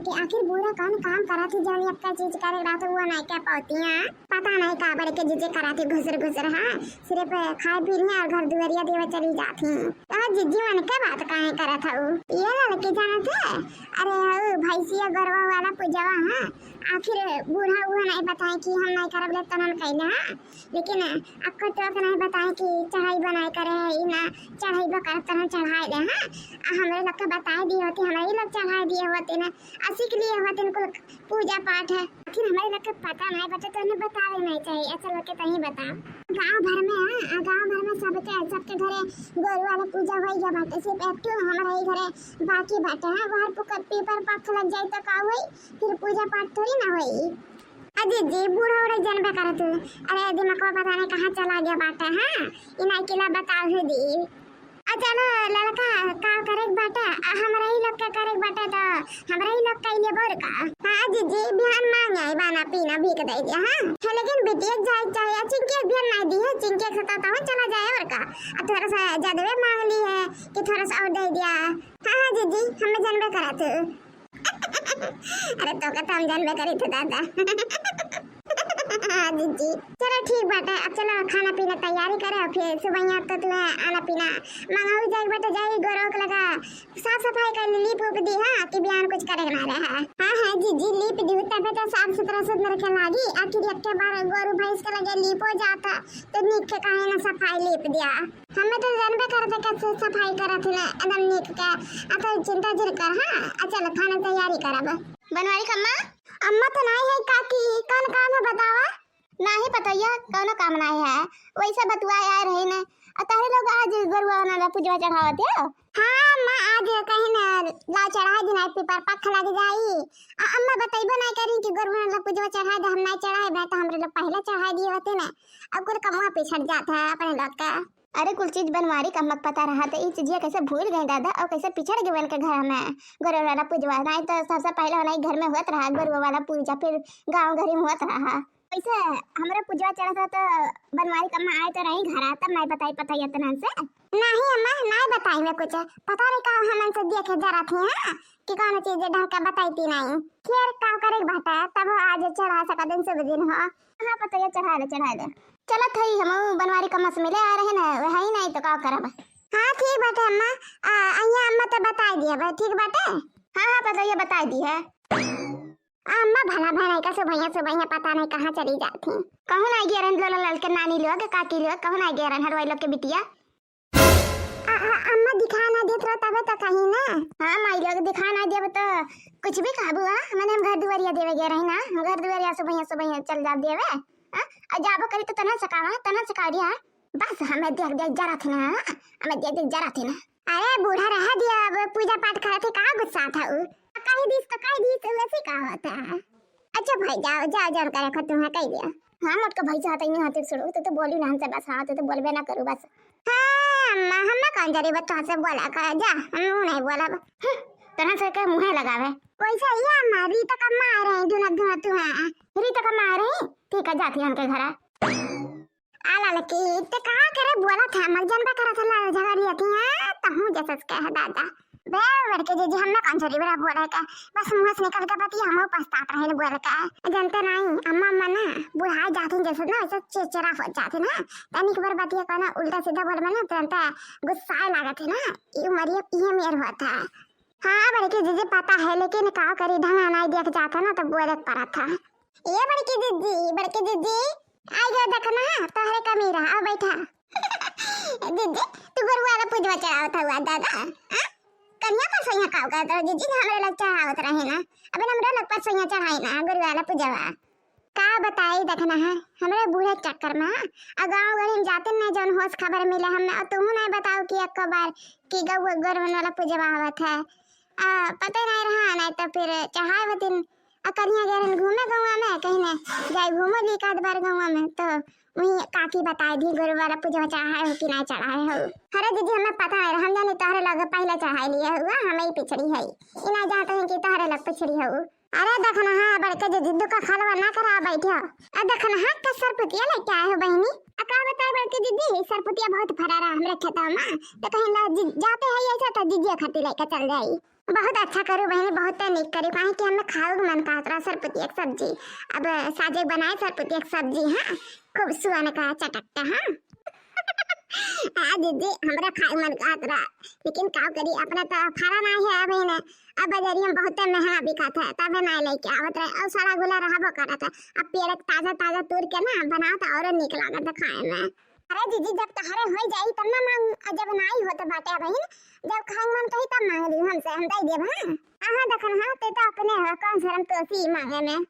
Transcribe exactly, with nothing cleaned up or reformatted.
कि आखिर बूढ़ा कौन काम करत ही, जौन एक्का चीज करे रहत वो नहीं कह पाती हैं। पता नहीं का बड़के जिज्जी करत ही घुसर घुसर, हाँ, सिर्फ खाए पीने और घर दुआरिया देवे चली जात ही। तो जिज्जी मन के बात काहे करत हऊ? ये लड़की जानत है, अरे हऊ भैंसिया गरवा वाला पूजवा, हाँ, आखिर बूढ़ा वो नहीं बताए कि हम नहीं करब ले तनन कैले, हाँ, लेकिन अक्को तो नहीं बताए कि चढ़ाई बनाए करे है, ई ना चढ़ाई बा करब तनन चढ़ाए दे, हाँ, आ हमरे लोग के बताए दिए होती, हमरे ही लोग चढ़ाए दिए होते ना, असी के लिए होते कुल पूजा पाठ है। आखिर हमारे लोग के पता नहीं बटे तो उन्हें बतावे नहीं चाहिए। अच्छा लोग के तहीं बताओ, गांव भर में, हाँ, गांव भर में सबके, सबके घरे गोरू वाला पूजा होई गया बाटे, सिर्फ एक ठो हमारे ही घरे बाकी बाटे, हाँ, बाहर पुक-, पीपर पाख लग जाए तो का होई, फिर पूजा पाठ थोड़ी ना होई। अजी जी, बूढ़ा उड़ा जनबे करे तू, अरे दिमाग पता नहीं कहाँ चला गया बाटे, हाँ, इनाई किला बताओ है दी। आ चलो लड़का, का करे के बाटे? आ, हमरा ही लोग के करे के बाटे, तो हमरा ही लोग के लिए बोल का। हाँ जीजी, बिहान मांग आई, बाना पीना भीख दे दिया, हाँ। है लेकिन बिटिया के जाए के चाहे, आ चिंकी के बिहान नहीं दी है, चिंकी के साथ तो चला जाए और का। आ थोड़ा सा ज्यादा मांग ली है कि थोड़ा सा और दे दिया। हाँ, हाँ जीजी, हमें जानबे करा तू। अरे तो का तो हम जानबे करी थे दादा। हाँ जीजी, चलो ठीक बाटे, अब चलो खाना पीना तैयारी करे, फिर सुबह यहाँ तो तुम्हें आना पीना मंगाऊ जाए बाटे, जाई गोरोक लगा साफ सफाई कर ली, लीप उप दी, हाँ, कि बिहान कुछ करे ना रहे। हाँ, हाँ जीजी, लीप दी, तबे तो साफ सुथरा सुंदर के लागी, आखिर एक के बार गोरू भैंस के लगे लीपो जाता, तो नीक के काहे ना सफाई लीप दिया। हमें तो जानबे करते कैसे सफाई करत है ना, एकदम नीक के। आ तो चिंता जिन कर, हाँ, आ चलो खाना तैयारी करब। बनवारी कम्मा? अम्मा तो नहीं है काकी, कौन काम है बतावा? नाही पतोहिया, कौनो काम नाही है, वैसे बतुआ आए रहे ने। आ तहरे लोग आज गरुआ वाला पूजवा चढ़ावत हो? हाँ अम्मा, आज कहीं ना ला चढ़ा दिन, आज पीपर पख लग जाई। आ अम्मा बतैबो नहीं करी कि गरुआ वाला पूजवा चढ़ा दे, हम नहीं चढ़ाए बे, तो हमरे लोग पहले चढ़ा दिए होते ना। अब कुल कमवा पिछड़ जाता है अपने लोग का। अरे कुल चीज बनवारी कम्मा के पता रहा, तो ई चीजिया कैसे भूल गए दादा, और कैसे पिछड़ गए उनके घर में गरुआ वाला पूजवा। नहीं तो सबसे पहले उन्हीं घर में होत रहा गरुआ वाला पूजा, फिर गाँव घर में होत रहा। वैसे हमरे पूजवा चढ़त रहा तो बनवारी कम्मा आए तो रही घरा, तब नहीं बताई पता इतना से। नहीं अम्मा, नहीं बताई मैं कुछ, पता नहीं का हमन से देखे जरा थी, हाँ, कि कौन चीज ढंग का बताई थी नहीं। खैर का करे के बाटे, तब आज चढ़ा सका दिन शुभ दिन हो। हाँ पतोहिया, चढ़ा दे, चढ़ा दे। चलत हई, हम बनवारी कम्मा से मिले आ रहे ना, वही नहीं तो का करब। हाँ ठीक बाटे अम्मा, आ, अइया अम्मा तो बताई दिया बा, ठीक बाटे। हाँ हाँ पतोहिया बताई दी है। अम्मा भला भला कैसे भैया से भैया पता नहीं कहाँ चली जाती। कहूँ ना गिरन लोला ललके नानी लोग, काकी लोग, कहूँ ना गिरन हरवाई लोग के बिटिया। आ, आ, अम्मा दिखा ना देत रहो तबे तो कहीं ना। हाँ माई लोग दिखा ना देब तो कुछ भी कहबू, हाँ? मैंने हम घर दुआरिया देवे गए रही ना, हम घर दुआरिया से भैया से भैया चल जाब देवे, हाँ? और जाबो करी तो तनन सकावा, तनन सकावरी, हाँ? बस हमें देख देख जरा थे ना, हमें देख देख जरा थे ना। अरे बूढ़ा रह दिया, अब पूजा पाठ करे थे, कहाँ गुस्सा था उ? कह दीस तो कह दीस, वैसे का होता है? अच्छा भाई जाओ, जाओ, जाओ करे खो तुम्हें कह दिया। हाँ मोटका भाई जाता ही नहीं होते सुनो, तो, तो बोली ना हमसे बस, हाँ तो, तो बोलबे ना करू बस। हाँ अम्मा, हम ना कौन जरी बच्चों से बोला कर, जा, हम नहीं बोला। हम्म, तोहन से के मुँहे लगावे। वैसे ये अम्मा, रीता का मार रही, धुनक धुनक तू है। रीता का मार रही? ठीक है, जाती है उनके घर। आ लड़की, ते का करे बोला था, मग जनबा करा था लड़ झगड़िया थी, हाँ, तहूँ जैसे कह दादा। बे, बड़के जीजी, हम ना कौन छोरी बड़ा बोले का, बस मुँह से निकल के बतिया, हम पछतात रहे बोल के। जनते नहीं, अम्मा, अम्मा ना, बुढ़ाई जाती जैसे ना, ऐसे चिड़चिड़ा हो जाती ना, तनिक बार बतिया कहना, उल्टा सीधा बोल में ना, तुरंत गुस्सा लागत है ना, ये उमरिया, ये मेर होता है। हाँ, बड़के जीजी, पता है, लेकिन का करी, ढंग नहीं देख जाता ना, तो बोले के पड़ा था। ए बड़की दीदी, बड़की दीदी, आई गयो देखना, तोहरे कमी रहा, आओ बैठा। दीदी, तू गरुआ वाला पूजवा चढ़ावत हुआ दादा, हाँ? कन्या पर सोइया काव करत रहो दीदी, हमरे लोग चढ़ावत रहे ना, अबे हमरे लोग पर सोइया चढ़ाई ना, गरुआ वाला पूजवा। का बताई देखना है, हमरे बूढ़े चक्कर में, हाँ? आ गाँव गली में जाते नहीं जौन होश खबर मिले हमें, और तुहू नहीं बताओ कि एक बार कि गौ-, गरुआ वाला पूजवा आवत है। आ, पता नहीं रहा, नहीं तो फिर चढ़ाए होतिन। आ कनिया गए रहन घूमे गौवा में, कहीं ने जाए घूमो ली एक आध बार गौवा में, तो वही काकी बताए दी, "गोरू वाला पूजवा चढ़ाए हो कि नहीं चढ़ाए हो?" अरे दीदी, हमें पता नहीं रहा, हम जाने तोहरे लगे पहले चढ़ाई लिए हुआ, हमें ही पिछड़ी है। ई ना जानते हैं कि तोहरे लग पिछड़ी हो। अरे देखना है, बड़के दीदी, दुका खलवा ना करा बैठे हो। आ देखना है, के सरपुतिया लेके आए हो बहनी? आ का बताए बड़के दीदी, सरपुतिया बहुत फरा रहा हमरे खेतवा में, तो कहीं ला जी-, जाते हैं ऐसा तो दीदी खातिर लेके चल जाई। बहुत अच्छा करू बहिनी, बहुत नीक करू, काहे कि हमें खाए के मन कहत रहा सरपुतिया के सब्जी। अब साजे बनाए सरपुतिया के सब्जी, हाँ, खूब सुअन का चटकता, हाँ। हाँ जीजी, हमरा खाए के मन कहत रहा, लेकिन का करी, अपना तो फरा ना है अभी ने। अब बजरिया में बहुते महंगा बिकात है, तबे ना लेके आवत रहे, और सड़ा गुला रहबो करत है। अब पेड़ के ताजा ताजा तोड़ के ना बनाओ तो और नीक लागत है खाए में। अरे जीजी, जब तहरे हो जाई तब ना मांग, आ जब नाई होत बाटे बहिन, जब खाए मन कही तब मांग ली हमसे, हम दे देब। हाँ हाँ, देखन हाँ, ते तो अपने हो, कौन शर्म तोसी मांगे में।